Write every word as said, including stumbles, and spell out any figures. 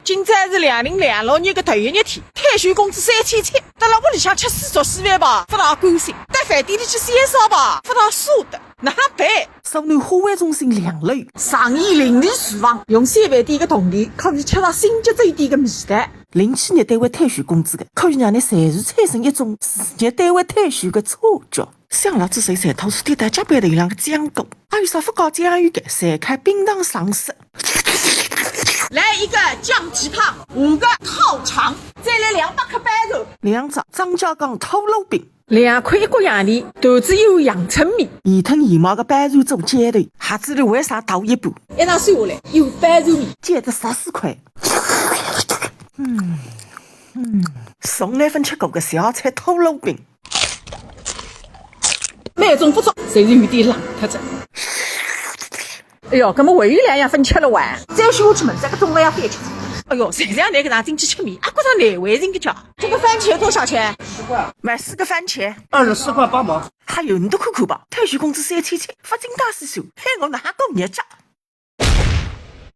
今朝是两零两六年个头一日天，退休工资三千七，蹲辣屋里向吃水煮西饭吧，勿大甘心；到饭店里去消消吧，勿大舍得。哪能办？苏南花卉中心两楼，上演邻里厨房，用小饭店个铜钿可以吃到星级酒店个味道。零七年单位退休工资个，可以让侬随时产生一种事业单位退休个错觉。 想辣仔水菜头是跌到脚背头浪个酱骨，还有啥勿搞酱油个，再开冰糖上色。来一个酱蹄髈，五个烤肠，再来两百克包肉，两只张家港土螺饼，两块一角洋钿，团子有阳春面，现成现卖个包肉做浇头，盒子里为啥倒一半？一趟算下来有包肉面，减得十四块。嗯嗯，从来勿吃过个小菜土螺饼。 每种不足，侪是有点冷脱仔。哎哟，搿么还有两样勿吃了哇？再先下去问，搿个中饭要翻吃。哎哟，侪是让侬搿能进去吃面，啊，觉着难为情个叫。这个番茄多少钱？十块。买四个番茄。二十四块八毛。还有侬都看看吧，退休工资三千七，勿进大四十，喊我哪过日脚？